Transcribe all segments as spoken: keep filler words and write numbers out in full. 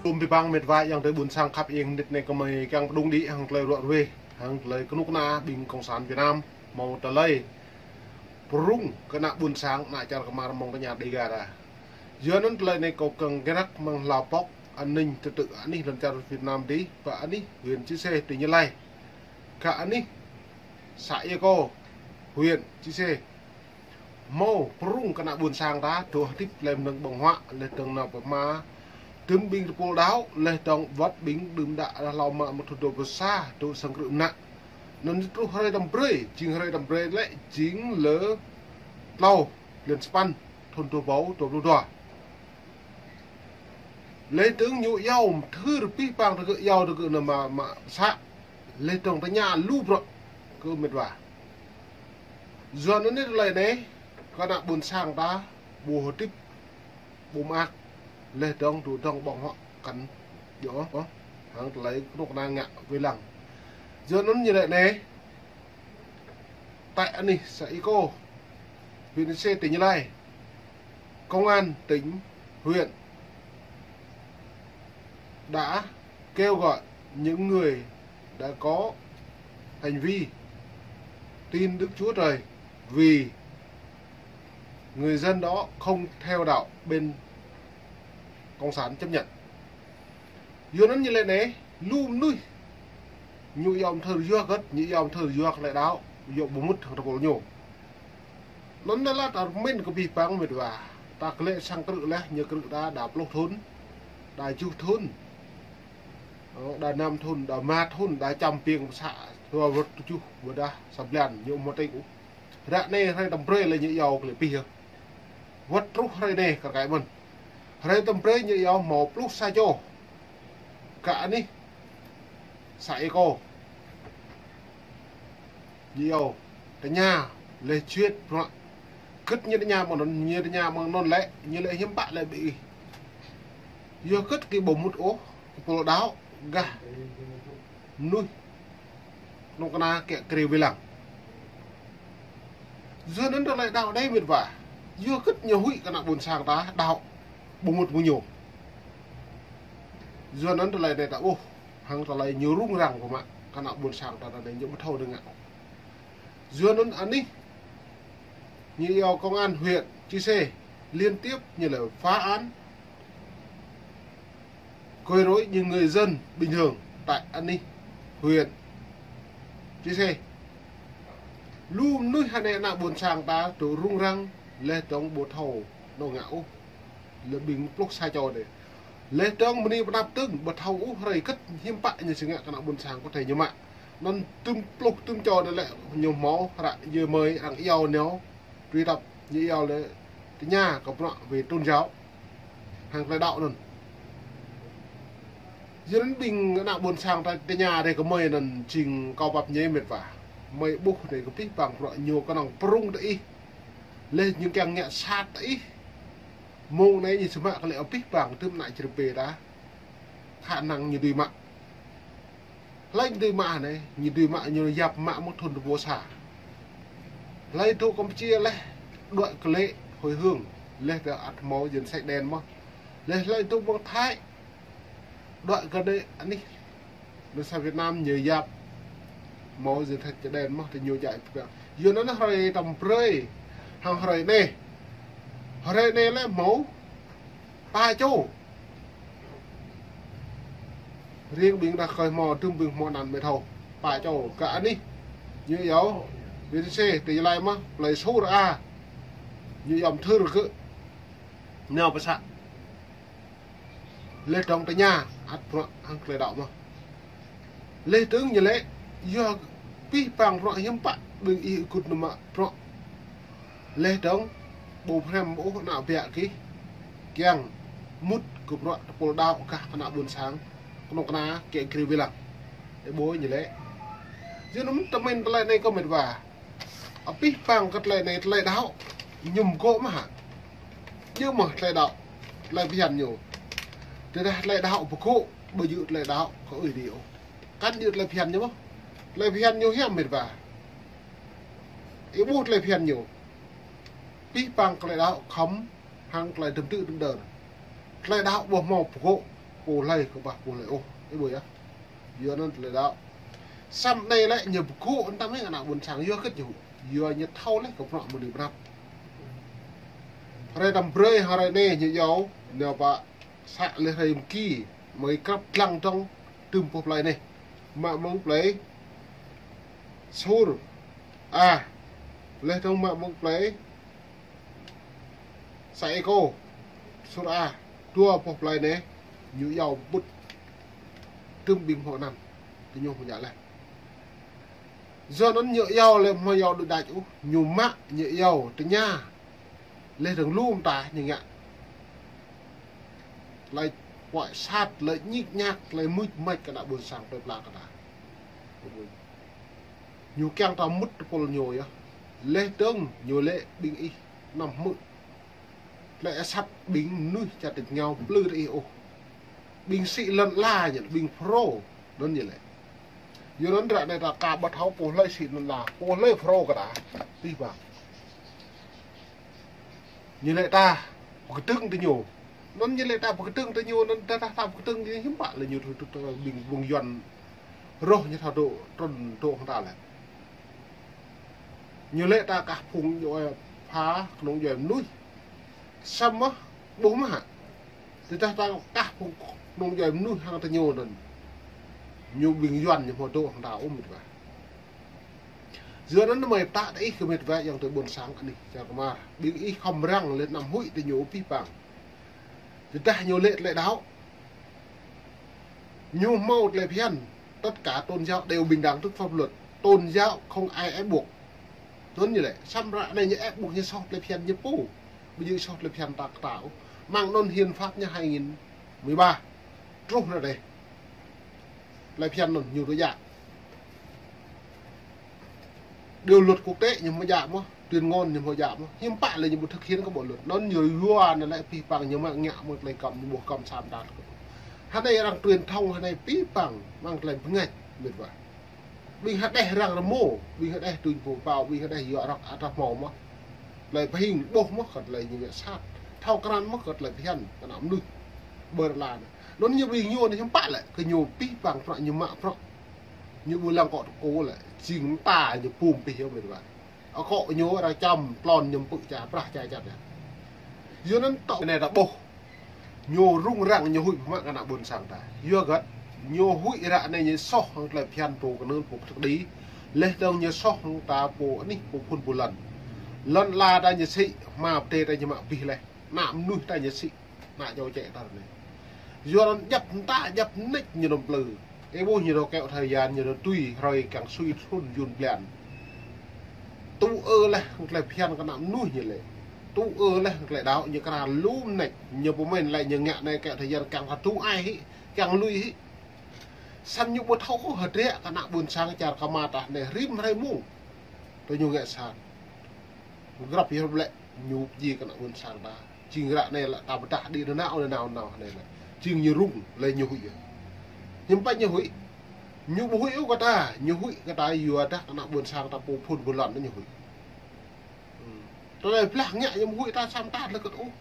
Tum bi bang mĭt wa ayŏng adei ƀuôn sang khăp ing nit ne kmei kiăng pdung đĭ hŏng klei ruă ruê, hŏng klei knŭk kna ƀing cộng sản Việt Nam mâo tlei prŭng kơ ană ƀuôn sang ană čar kmar mơ̆ng tơña Dega ra. Yua anăn tlei ne kâo kăng grăk mơ̆ng hlao pŏk anih tơtư̆ anih lăn čar Việt Nam dih, pă anih huyện Chư Sê tỉnh Gia Lai, kă anih xã Ia Kô, huyện Chư Sê. Mâo prŭng kơ ană ƀuôn sang ta, dôk hdĭp tlei mnơ̆ng ƀơ̆ng huă, leh dơ̆ng nao pơ hma. Dŭm ƀing tơpul đăo, leh dơ̆ng wăt ƀing đưm đă hlâo mă mơ̆ng thŭn dua êbâo sa, dôk sang krư̆ mnă. Anăn truh hruê tăm brei, jing hruê tăm brei lĕ, jing lơ tlâo, lăn sa păn, thŭn dua êbâo dua pluh dua. Leh dơ̆ng ñu iâu, mthưr pih pang tơ kơ iâu tơ kơ nao mă, mă să. Leh dơ̆ng tơña lu bruă kơ mĭt wa. Yua anăn tlei ne, kơ ană ƀuôn sang ta, ƀu hdĭp, ƀu mơak, leh dơ̆ng dôk dơ̆ng ƀơ̆ng huă kăn, djŏ, ơ, hŏng tlei knŭk kna ngă wê lăng. Yua anăn ñu lĕ ne, tại anih xã Ia Kô, huyện Chư Sê tỉnh Gia Lai, công an tỉnh, huyện đã kêu gọi những người đã có hành vi tin Đức Chúa Trời vì người dân đó không theo đạo bên cộng sản chấp nhận. Yua anăn ñu lĕ ne, lu mnuih ñu iâu mthưr yua kơt, ñu iâu mthưr yua klei đăo, yua ƀu mŭt hŏng tơpul ñu. Anăn lĕ ta mĭn kơ pih pang mĭt wa. Ta klĕ sang krư̆ leh, ñu krư̆ ta đa pluh thŭn, đa kjuh thŭn, ơ, đa năm thŭn, đa êma thŭn, đa čăm piêng pơ să, dua wơ̆t kjuh, ƀiădah sa blan, ñu mâo tĭng ôh. Ră ne hruê tăm brei lĕ ñu iâu klei pih yơh. Wăt truh hruê ne kơ kăi mơ̆n. Hruê tăm brei ñu iâu mâo pluh sa čô. Kă anih xã Ia Kô. Ñu iâu tơña leh juăt bruă. Kơt ñu tơña mơ̆ng anăn, ñu tơña mơ̆ng anăn lĕ, ñu lĕ hiăm pă lĕ bi ih. Yua kơt kơ ƀu mŭt ôh, tơpul đăo, gah mnuih knŭk kna kiă kriê wê lăng. Yua anăn tlei đăo đei mĭt wa. Yua kơt ñu huĭ kơ ană ƀuôn sang ta đăo, ƀu mŭt mơ̆ng ñu. Yua anăn tlei đei ta ôh, hŏng tlei ñu rŭng răng kơ mă, kơ ană ƀuôn sang ta đei ñu ƀu thâo đei ngă. Yua anăn anih, ñu iâu công an huyện Chư Sê liên tiếp ñu lĕ phá án, quấy rối những người dân bình thường tại anih huyện Chư Sê. Lu mnuih hŏng ană ƀuôn sang ta dôk rŭng răng, leh dơ̆ng ƀu thâo nao ngă ôh. Lĕ ƀing pluh sa čô đei. Leh dơ̆ng mni pnăp tưng, ƀu thâo ôh hruê kơt hiăm pă ñu si ngă kơ ană ƀuôn sang kơ thei ñu mă. Anăn dŭm pluh dŭm čô đei lĕ ñu mâo, hră yơh mơi arăng iâu nao. Tui tăp ñu iâu lĕ tơña kơ bruă wê tôn giáo, hŏng klei đăo anăn. Yua anăn ƀing ană ƀuôn sang ta tơña đei kơ mơi anăn jing kâo pap ñe mĭt wa. Mơi ƀuh đei kơ pih pang bruă ñu knŏng prŭng tơ ih. Leh ñu kiăng ngă sat tơ ih. Mông anei ñu si mă klei pih pang tŭm ană črê pê ta. Khả năng ñu dưi mă. Hlei ñu dưi mă anei, ñu dưi mă ñu yap mă mơ̆ng thŭn dua êbâo sa. Hlei dôk Campuchia leh, đuĕ klei hồi hương, leh ta ăt mâo danh sách đen mơh. Leh hlei dôk mơ̆ng Thái, đuĕ klei anih, leh sang Việt Nam ñu yap mâo danh sách đen mơh, ta ñu jai pơgang. Yua anăn hruê tăm brei, hŏng hruê anei. Hruê anei lĕ mâo pă čô. Riêng ƀing đah kơi hmâo, dŭm ƀing hmâo anăn mơh thâo. Pă čô, kă anih. Ñu iâu, huyện Chư Sê, tỉnh Gia Lai mơh, plei Sur a. Ñu iâu mthưr kơ nao pơ să. Leh dơ̆ng tơña, ăt bruă hŏng klei đăo mơh. Leh dơ̆ng ñu lĕ, yua pih pang bruă hiăm pă, ƀing ih êkŭt nao mă bruă. Leh dơ̆ng, ƀu hrăm ôh ană biă kih, kiăng mŭt kơ bruă tơpul đăo kah kơ ană ƀuôn sang, knŭk kna kiă kriê wê lăng. Ih ƀuh ñu lĕ. Yua anăn tơmĭn tlei anei kơ mĭt wa. Pih pang kơ tlei anei tlei đăo, ñu mgô̆ mơh hă. Djŏ mơh tlei đăo, tlei bhiăn ñu. Tơdah tlei đăo mgô̆, ƀu djŏ tlei đăo kơ ih dih ôh. Kăn djŏ tlei bhiăn ñu mơh. Tlei bhiăn ñu hiam mĭt wa. Ih ƀuh tlei bhiăn ñu. Pih pang klei đăo khŏm hăng klei dŭm tŭ dŭm đơr. Klei đăo ƀu mâo mgô̆. pô hlei, kơ bah pô hlei ôh. Ih ƀuh yơh. Yua anăn tơlơi đăo. Săm anei lĕ ñu bgŭ anăn tăm hĕ ană ƀuôn sang yua kơ ñu. Yua ñu thâo leh kơ bruă mnuih mnăp. Hruê tăm brei hruê anei ñu yâo, ñu pă să leh hruê mgi, mơi krăp dlăng dŏng tŭm boh plei anei. Mă mơ̆ng plei Sur A. Leh dŏng mă mơ̆ng plei Sa Êkô, Sur A, dua boh plei anei, ñu yâo ƀŭt tŭm ƀing hmâo anăn, diñu hmâo djă leh. Yua anăn ñu yâo leh hmâo yâo đuĕ đač ôh, ñu mă ñu yâo tơña. Leh dơ̆ng lu mta ñu ngă. Tơlơi puă sat, tơlơi ñik ñak, tơlơi mưč mač kơ ană ƀuôn sang plei pla kơ ta. Ñu kiăng ta mŭt tơpul ñu yơh. Leh dơ̆ng ñu lĕ ƀing ih năm hmư̆. Tơlơi asăp ƀing mnuih čar tač êngao plư tơ ih ôh. Ƀing sĭ lăn ala ñu, ƀing Phrô, anăn ñu lĕ. Yua anăn ară anei ta ka ƀuh thâo pô hlei sĭ lăn ala, pô hlei Phrô kơ ta, pih pang. Ñu lĕ ta pơkdơ̆ng tơ ñu. Anăn ñu lĕ ta pơkdơ̆ng tơ ñu, anăn ta, ta, ta pơkdơ̆ng tơ ñu hiư̆m pă lĕ ñu tŭ, tŭ, tŭ, ƀing, ƀing Yuăn roh ñu thâo dôk, trŭn dôk hŏng ta lĕ. Ñu lĕ ta kah phung djuê pha knŏng djuê mnuih. Săm mơh, ƀuh mơh hă. Tơdah ta kah phung knŏng djuê mnuih hŏng tơ ñu anăn. Ñu ƀing Yuăn ñu hmâo dôk hŏng ta ôh mĭt wa. Yua anăn mơi ptă tơ ih kơ mĭt wa ayŏng adei ƀuôn sang anih čar Kmar. Ƀing ih khŏm răng leh năm huĭ tơ ñu pih pang. Tơdah ñu lĕ tơlơi đăo. Ñu hmâo tơlơi phiăn, tất cả tôn giáo đều bình đẳng trước pháp luật. Tôn giáo không ai ép buộc. Anăn ñu lĕ, săm ară anei ñu ép buộc ñu soh tơlơi phiăn ñu pô. Ƀu djơ̆ soh tơlơi phiăn ta kơ ta ôh. Mơ̆ng anăn hiến pháp ñu hai nghìn mười ba. Truh anăn dih. Tơlơi phiăn anăn ñu tŭ djă. Điều luật quốc tế ñu hmâo djă mơh, tuyên ngôn ñu hmâo djă mơh. Hiư̆m pă lĕ ñu ƀu thực hiện kơ bộ luật. Anăn ñu yua anăn lĕ pih pang ñu mă ngă mơ̆ng tơlơi kăm ñu ƀuh kăm săm ta. Hơnai arăng truyền thông hơnai pih pang mơ̆ng tơlơi bơngač mĭt wa. Ƀing hđeh arăng rơmô, ƀing hđeh tuñ pô pao, ƀing hđeh yua rŏk atah mâo mơh. Tơlơi pơhing ƀuh mơh kơ tơlơi ñu ngă sat. Thâo krăn mơh kơ tơlơi phiăn, kơ ană mnuih. Ƀơi lăn ala anei. Anăn ñu ƀing ñu anei hiư̆m pă lĕ, kơ ñu pih pang prăk ñu mă prăk. Ñu ƀu lăng kŏ tơkô lĕ, jing mta ñu pum pih yơh mĭt wa. Akŏ ñu arăng čăm tlôn ñu mpŭ ča prah ča čat yơh. Yua anăn tŏ anei ta ƀuh. Ñu rŭng răng ñu huĭ mă kơ ană ƀuôn sang ta. Yua găt, ñu huĭ ară anei ñu soh hŏng tơlơi phiăn pô knưl pô kơtăk đĭ. Leh dơ̆ng ñu soh hŏng ta pô anih pô phŭn pô lăn. Lăn ala ta ñu sĭ, hma ptê ta ñu mă pih leh. Ană mnuih ta ñu sĭ, ană čô čĕ ta anei. Yua anăn djăp mta, djăp mnêč ñu nao plư. Ih ƀuh ñu dôk keo thời gian ñu dôk tui hrơi kiăng sui thŭn yŭn blan. Tŭ ư leh hŏng tơlơi phiăn kơ ană mnuih ñu lĕ. Tŭ ư leh hŏng tơlơi đăo ñu kra lu mnêč. Ñu pơmĭn lĕ ñu ngă anei keo thời gian kiăng thâo tŭ ai hĭ, kiăng lui hĭ. Săm ñu ƀu thâo ôh hdră kơ ană ƀuôn sang čar Kmar ta anei rĭm hrơi mông. Tơ ñu ngă sat. Grăp yơh lĕ ñu pơjing kơ ană ƀuôn sang ta. Jing ară anei lĕ ta pơdah đĭ nanao nanao nanao anei lĕ. Jing ñu rŭng leh ñu huĭ yơh. Hiư̆m pă ñu huĭ. Ñu ƀu huĭ ôh kơ ta, ñu huĭ kơ ta yua dah kơ ană ƀuôn sang ta pô phŭn pô lăn ñu huĭ. Tơlơi blah ngă ñu ƀu huĭ ta săm ta lĕ kơt ôh.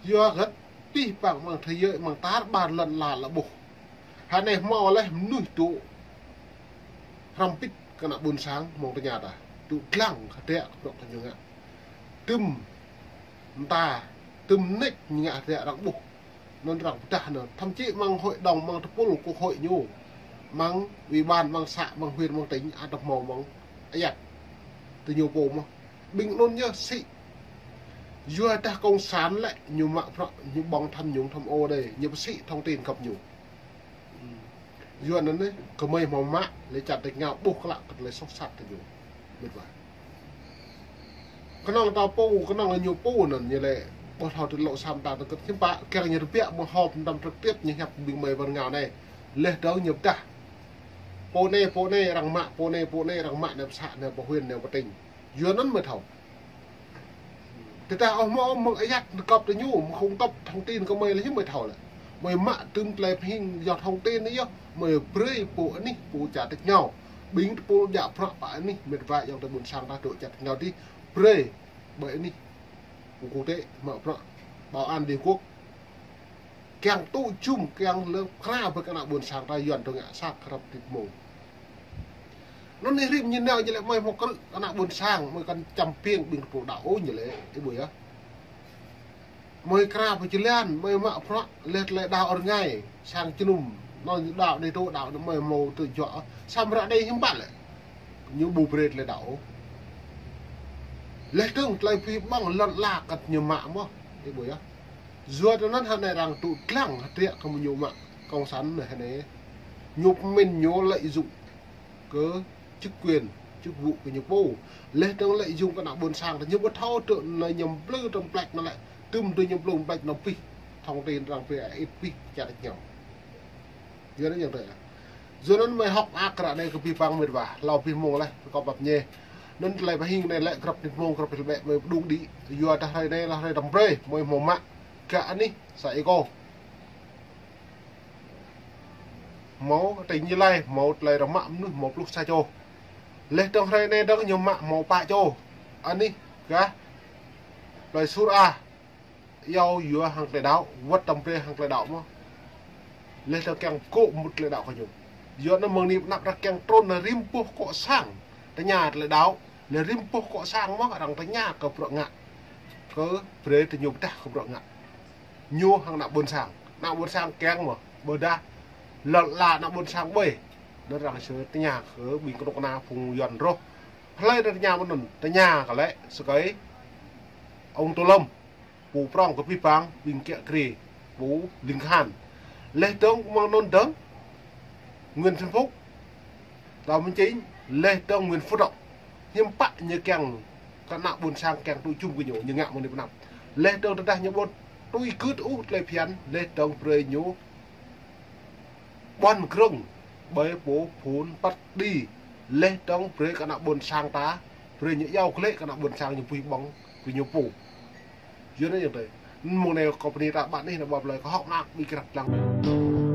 Yua găt pih pang mơ̆ng thế giới mơ̆ng tar ƀar lăn ala lĕ ƀuh. Hơnai hmâo leh mnuih tŭ hrăm pĭt kơ ană ƀuôn sang mơ̆ng tơña ta. Tŭ dlăng hdră kơ bruă kơ ñu ngă. Tŭm mta, tŭm mnêč ñu ngă hdră arăng ƀuh. Anăn arăng pơdah anăn. Thậm chí mơ̆ng hội đồng, mơ̆ng tơpul quốc hội ñu. Mơ̆ng ủy ban, mơ̆ng xã, mơ̆ng huyện, mơ̆ng tỉnh, atah mâo mơ̆ng ayăt. Tơ ñu pô mơh. Ƀing anăn yơh sĭ. Yua dah cộng sản lĕ, ñu mă bruă, ñu ƀơ̆ng tham nhũng tham ô đei, ñu pơsĭ thông tin găp ñu. Yua anăn anei, kơ mơi hmâo mă, lĕ čar tač êngao ƀuh klă kơ tơlơi soh sat tơ ñu. Mĭt wa. Knŏng ta pô, knŏng ñu pô anăn ñu lĕ, ƀuh thâo tơ lŏ săm ta tơ kơt hiư̆m pă, kiăng ñu tơbiă mơ̆ hŏp mtam trực tiếp ñu hiăp ƀing mơi wăr êngao anei. Leh dơ̆ng ñu pơdah. Pô anei, pô anei arăng mă, pô anei, pô anei arăng mă, anei pơ xã, anei pơ huyện, anei pơ tỉnh. Yua anăn mơi thâo. Tơdah ôh mâo mơ̆ng ayăt găp tơ ñu, mơ̆ng không găp thông tin kơ mơi lĕ hiư̆m mơi thâo lĕ. Mơi mă tŭm tơlơi pơhing yua thông tin anei yơh, mơi brei pô anih, pô čar tač êngao. Ƀing tơpul djă bruă pă anih, mĭt wa ayŏng adei ƀuôn sang ta dôk čar tač êngao dih, brei ƀơi anih. Pô quốc tế, mă bruă, bảo an Liên Quốc. Kiăng tŭ jŭm, kiăng lĕ kra ƀơi kơ ană ƀuôn sang ta Yuăn dôk ngă sat krăp ti mông. Anăn ih rĭm ñu nao ñu lĕ mơi mâo krư̆ ană ƀuôn sang, mơi kăn čăm piêng ƀing tơpul đăo ôh ñu lĕ, ih ƀuh yơh. Mơi kra pơ čilian, mơi mă prăk, leh tlei đăo rngai, sang čnum, nao đăo dê tơ đăo mơi mâo tơ juă, samơ̆ ară anei hiam pă lĕ. Ñu ƀu brei tlei đăo. Leh dơ̆ng tlei pih ƀăng lăn ala kăt ñu mă mơh, ih ƀuh yơh. Yua anăn hơnai arăng tŭ dlăng hdră kơ ñu mă cộng sản anei hơnai. Ñu pơmĭn ñu lợi dụng kơ chức quyền, chức vụ kơ ñu pô. Leh dơ̆ng lợi dụng kơ ană ƀuôn sang, ñu ƀu thâo tơ anei ñu mplư tơm plĕč anăn lĕ, tŭm tơ ñu mplư plĕč anăn pih, thông tin arăng pih, ĭt pih, čar ñăm. Yua anăn yang tơ. Yua anăn mơi hŏk mơak ară anei kơ pih ƀăng mĭt wa, hlâo pih mông leh, kơ pap ñe. Anăn tlei pơhing anei lĕ krăp ti mông, krăp ti ƀĕ, mơi pơdŭng đĭ. Yua dah hrơi anei lĕ hrơi tăm brei, mơi mâo mă. Kơ anih sa êkô. Mâo tơ Gia Lai, mâo tlei arăng mă mnuih, mâo pluh sa čô. Leh dơ̆ng hrơi anei dơ̆ng ñu mă mâo pă čô. Anih gah plei Sur a. Yua hŏng tlei đăo, wăt tăm brei hŏng tlei đăo mơh. Leh dơ̆ng kiăng kơ mŭt tlei đăo kơ ñu. Yua anăn mơ̆ng anei pnăp arăng kiăng trŭn lĕ rĭm boh kŏ sang. Tơña tlei đăo, lĕ rĭm boh kŏ sang mơh arăng tơña kơ bruă ngă. Kơ brei tơ ñu pơdah kơ bruă ngă. Ñu hŏng ană ƀuôn sang. Ană ƀuôn sang kiăng mơh, ƀiădah lăn ala ană ƀuôn sang ƀuh. Anăn arăng sơ̆ tơña kơ ƀing knŭk kna phung Yuăn roh. Hlei arăng tơña mơ̆ng anăn, tơña kơ lĕ sơkei ông Tô Lâm, pô prŏng kơ pih ƀăng, ƀing kiă kriê, pô ling kahan. Leh dơ̆ng mơ̆ng anăn dơ̆ng Nguyễn Xuân Phúc, Phạm Minh Chính, leh dơ̆ng Nguyễn Phú Trọng. Hiam pă ñu kiăng kơ ană ƀuôn sang kiăng tŭ jŭm kơ ñu, ñu ngă mơ̆ng anei pnăp. Leh dơ̆ng tơdah ñu ƀu tui gưt ôh tlei phiăn, leh dơ̆ng brei ñu ƀuăn grơ̆ng ƀơi pô phŭn păt đĭ, leh dơ̆ng brei kơ ană ƀuôn sang ta, brei ñu iâu klĕ kơ ană ƀuôn sang ñu pih ƀăng kơ ñu pô. Yua anăn yang tơ. Mơ̆ng anei kơ pơni ta ƀă anih anăn ƀă plei kơ hŏk mơak ƀĭ krăp dlăng.